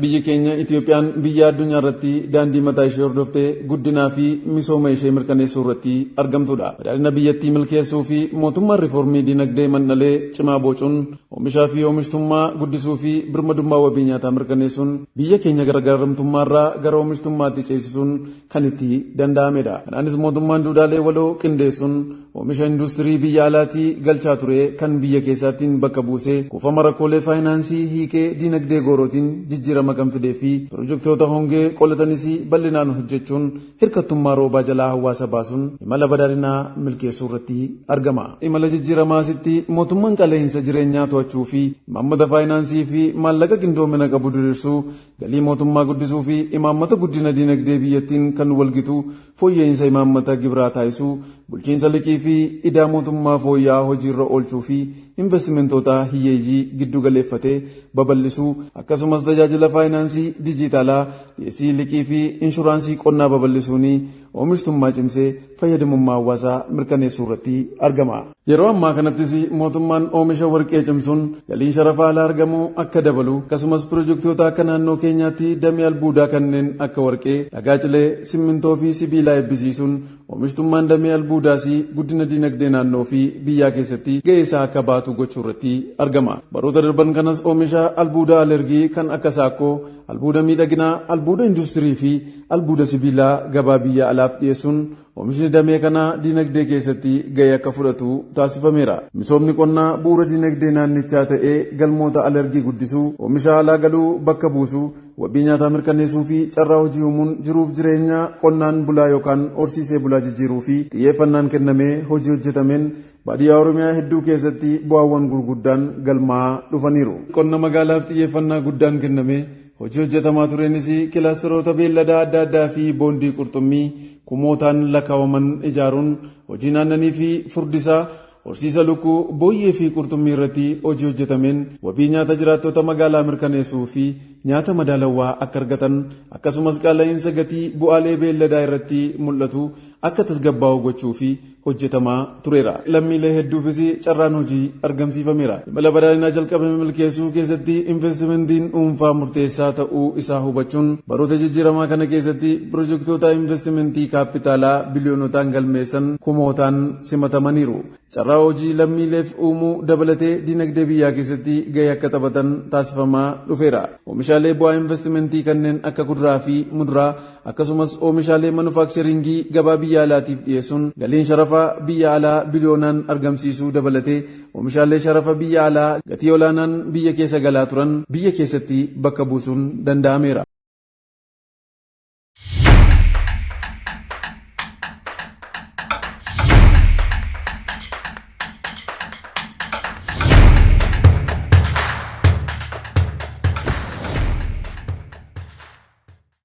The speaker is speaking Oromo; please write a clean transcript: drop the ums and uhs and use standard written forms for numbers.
Biyyi keenya Itoophiyaan biyya addunyaa irratti daandii mataa ishee hordoftee guddinaa fi misooma ishee mirkaneessuu irratti argamtudha. Badhaadhina biyyattii milkeessuu fi mootummaan riiformii dinagdee mandhalee cimaa bocuun oomishaa fi oomishtummaa guddisuu fi birmadummaa wabii nyaataa mirkaneessuun biyya keenya gargaaramtummaa irraa gara oomishtummaatti ceesisuun kan itti danda'amedha. Kanaanis mootummaan duudhaalee waloo qindeessuun oomisha industirii biyya alaatii galchaa ture kan biyya keessaatiin bakka buusee kuufama rakkoolee faayinaansii hiikee dinagdee goorootiin jijjiirama kan fidee fi pirojektoota hongee qolatanis bal'inaan hojjechuun hirkattummaa roobaa jalaa hawaasa baasuun imala badhaadhinaa milkeessuu irratti argama. Imala jijjiiramaasitti mootummaan qaala'insa jireenyaa to'achuu fi imaammata faayinaansii fi maallaqa qindoomina qabu diriirsuu, galii mootummaa guddisuu fi imaammata guddina dinagdee biyyattiin kan walgitu fooyya'insa imaammata gibiraa taasisuu, bulchiinsa liqii fi idaa mootummaa fooyya'aa hojiirra oolchuu fi investimentoota hiyyeeyyii giddu galeeffatee babal'isuu, akkasumas tajaajila faayinaansii dijitaalaa, dhiyeessii liqii fi inshuraansii qonnaa babal'isuun oomishtummaa cimsee fayyadamummaa hawaasaa mirkaneessuu irratti argama. Yeroo ammaa kanattis mootummaan oomisha warqee cimsuun galiin sharafa alaa argamu akka dabalu, akkasumas pirojektoota akka naannoo keenyaatti damee albuudaa kanneen akka warqee, dhagaa cilee, simmintoo fi sibiilaa eebbisiisuun oomishtummaan damee albuudaas guddina dinagdee naannoo fi biyyaa keessatti gahee isaa akka baatu gochuu irratti argama. Baroota darban kanas oomisha albuudaa alergii kan akka saakkoo, albuuda miidhaginaa, albuuda industirii fi albuuda sibiilaa gabaa biyya alaaf dhiyeessuun oomishni damee kanaa dinagdee keessatti gahee akka fudhatu taasifameera. Misoomni qonnaa bu'uura dinagdee naannichaa ta'ee galmoota alergii guddisuu, oomisha alaa galuu bakka buusuu, wabii nyaataa mirkaneessuu fi carraa hojii uumuun jiruuf jireenya qonnaan bulaa yookaan horsiisee bulaa jijjiiruu fi xiyyeeffannaan kennamee hojii hojjetameen baadiyyaa Oromiyaa hedduu keessatti bu'aawwan gurguddaan galmaa'aa dhufaniiru. Qonna magaalaaf xiyyeeffannaa guddaan kennamee hojii hojjetamaa tureenis kilaasteroota beelladaa adda addaa fi boondii qurxummii kumootaan lakkaa'aman ijaaruun hojii naannanii fi furdisaa, horsiisa lukkuu, booyyee fi qurxummii irratti hojii hojjetameen wabii nyaata jiraattota magaalaa mirkaneessuu fi nyaata madaalawaa akka argatan, akkasumas qaala'insa gatii bu'aalee beelladaa irratti mul'atu akka tasgabbaa'u gochuu fi hojjetamaa tureera. Lammiilee hedduufis carraan hojii argamsiifameera. Imala badhaadhinaa jalqabame milkeessuu keessatti investimentiin dhuunfaa murteessaa ta'uu isaa hubachuun baroota jijjiiramaa kana keessatti pirojektoota investimentii kaapitaalaa biliyoonotaan galmeessan kumootaan simatamaniiru. Carraa hojii lammiileef uumuu dabalatee dinagdee biyyaa keessatti gahee akka taphatan taasifamaa dhufeera. Oomishaalee bu'aa investimentii kanneen akka kuduraa fi muduraa, akkasumas oomishaalee manufaakcharingii gabaa biyya alaatiif dhiyeessuun galiin sharafa biyya alaa biliyoonaan argamsiisuu dabalatee oomishaalee sharafa biyya alaa gatii olaanaan biyya keessa galaa turan biyya keessatti bakka buusuun danda'ameera.